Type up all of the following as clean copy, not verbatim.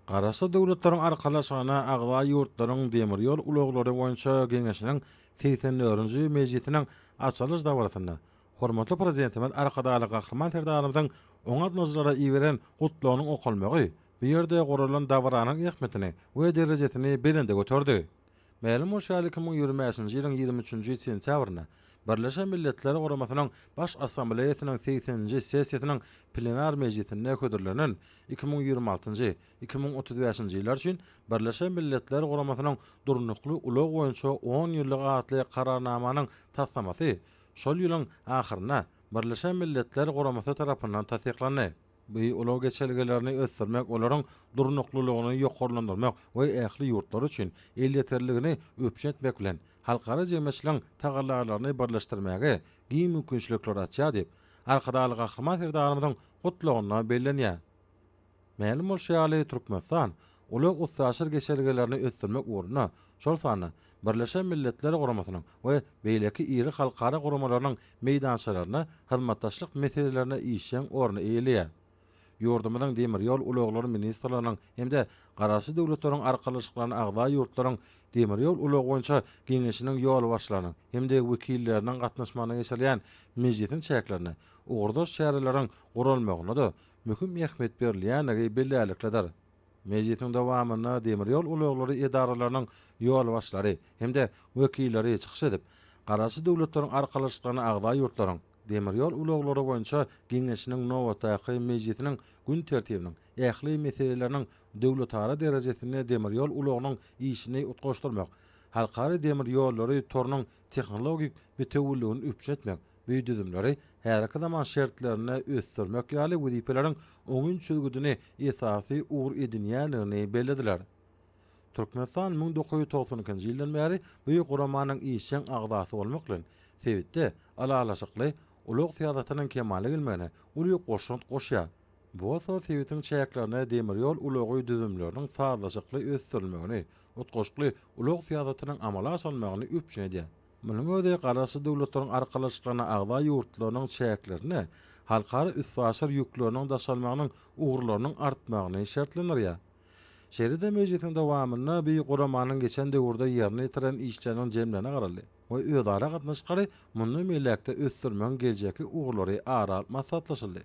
Garaşsyz Döwletleriň Arkalaşygyna agza ýurtlaryň demir ýol ulaglary boýunça Geňeşiniň 84-nji mejlisiniň açylyş dabarasynda hormatly Prezidentimiz Arkadagly Gahryman Serdarymyzyň oňa gatnaşyjylara iberen Gutlagynyň okalmagy bu ýerde guralan dabaranyň ähmiýetini we derejesini belende göterdi. Mälim bolşy ýaly, 2025-nji ýylyň 23-nji sentýabrynda Birleşen Milletler Guramasynyň Baş Assambleýasynyň segseninji sessiýasynyň plenar mejlisinde hödürlenen 2026-njy, 2035-nji ýyllar üçin Birleşen Milletler Guramasynyň Durnukly ulag boýunça on ýyllygy atly Kararnamanyň taslamasy şol ýylyň ahyrynda Birleşen Milletler Guramasy tarapyndan tassyklandy. Bu ulag geçelgelerini ösdürmek, olaryň durnuklylygyny ýokarlandyrmak we ähli ýurtlar üçin elýeterliligini üpjün etmek bilen, halkara jemgyýetçiligiň tagallalaryny birleşdirmäge giň mümkinçilikleri açýar diýip, Arkadagly Gahryman Serdarymyzyň Gutlagynda bellenýär. Mälim bolşy ýaly, Türkmenistan ulag-üstaşyr geçelgelerini ösdürmek ugrunda, şol sanda Birleşen Milletler Guramasynyň we beýleki iri halkara guramalarynyň meýdançalarynda hyzmatdaşlyk meselelerinde işjeň orny eýeleýär. Ýurdumyzyň Demir ýol ulaglary ministrliginiň hem-de Garaşsyz Döwletleriň Arkalaşyklaryna agza ýurtlaryň Demir ýol ulagy boýunça Geňeşiniň ýolbaşçylarynyň hem-de wekilleriniň gatnaşmagynda geçirilýän mejlisiň çäklerinde ugurdaş çäreleriň guralmagyna-da möhüm ähmiýet berilýändigi bellärliklidir. Mejlisiň dowamynda demir ýol ulaglary edaralarynyň ýolbaşçylary hem-de wekilleri çykyş edip, Garaşsyz Döwletleriň Arkalaşyklaryna agza ýurtlaryň Demir ýol ulaglary boýunça Geňeşiniň nobatdaky mejlisiniň gün tertibiniň ähli meseleleriniň döwletara derejesinde demir ýol ulagynyň işini utgaşdyrmak, halkara demir ýollary torunyň tehnologik bitewüligini üpjün etmek, bu düzümleri häzirki zaman şertlerinde ösdürmek ýaly wezipeleriň oňyn çözgüdini esasy ugur edinýändigini bellediler. Türkmenistan 1992-nji ýyldan bäri bu guramanyň işjeň agzasy bolmak bilen, sebitde ylalaşykly ulag syýasatynyň kemala gelmegine uly goşant goşýar. Bu bolsa sebitiň çäklerinde demir ýol ulagy düzümleriniň sazlaşykly ösdürilmegini, utgaşykly ulag syýasatynyň amala aşyrylmagyny üpjün edýär. Munuň özi Garaşsyz Döwletleriň Arkalaşyklaryna agza ýurtlarynyň çäklerinde halkara üstaşyr ýükleriniň daşalmagynyň ugurlarynyň artmagyny şertlendirýär. Şeýle-de mejlisiň dowamynda bu guramanyň geçen döwürde ýerine ýetiren işleriniň jemlerine garaldy we özara gatnaşyklary mundan beýläk-de ösdürmegiň geljekki ugurlary ara alyp maslahatlaşyldy.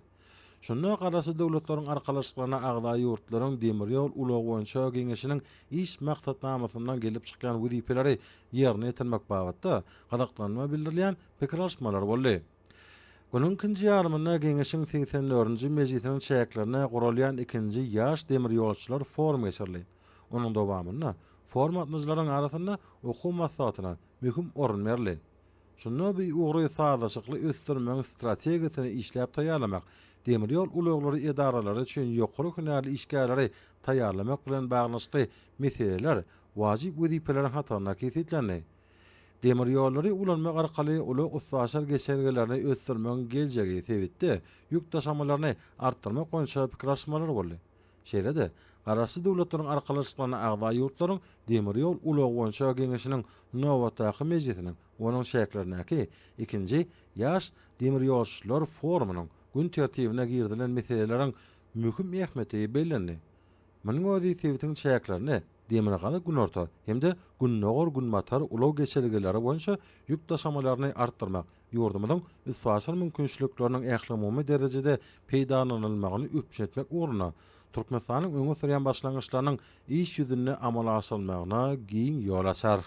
Şunda Garaşsyz Döwletleriň Arkalaşyklaryna agza ýurtlaryň demir ýol ulagy boýunça Geňeşiniň iş maksatnamasyndan gelip çykýan wezipeleri ýerine ýetirmek babatda gyzyklanma bildirilýän pikir alyşmalar boldy. Günüň ikinji ýarymynda Geňeşiň 84-nji mejlisiniň çäklerinde guralýan ikinji Ýaş demirýolçular forumy geçirildi. Onuň dowamynda forum gatnaşyjylaryň arasynda okuw maslahatyna möhüm orun berildi. Şunda bu ugry sazlaşykly ösdürmegiň strategiýasyny işläp taýýarlamak, demir ýol ulaglary edaralary üçin ýokary hünärli işgärleri taýýarlamak bilen baglanyşykly meseleler wajyp wezipeleriň hatarynda kesgitlendi. Demir ýollary ulanmak arkaly ulag-üstaşyr geçelgelerini ösdürmegiň geljegi sebitde ýük daşamalaryny artdyrmak boýunça pikir alyşmalar boldy. Şeýle-de, Garaşsyz Döwletleriň Arkalaşyklaryna agza ýurtlaryň Demir ýol ulagy boýunça Geňeşiniň nobatdaky mejlisiniň we onuň çäklerindäki ikinji Ýaş demirýolçular forumynyň gün tertibine girizilen meseleleriň möhüm ähmiýeti bellendi. Munuň özi sebitiň çäklerinde Demirgazyk-Günorta hem-de Gündogar-Günbatar ulag geçelgeleri boýunça ýük daşamalaryny artdyrmak, ýurdumyzyň üstaşyr mümkinçilikleriniň ählumumy derejede peýdalanylmagyny üpjün etmek ugrunda Türkmenistanyň öňe sürýän başlangyçlarynyň iş ýüzünde amala aşyrylmagyna giň ýol açar.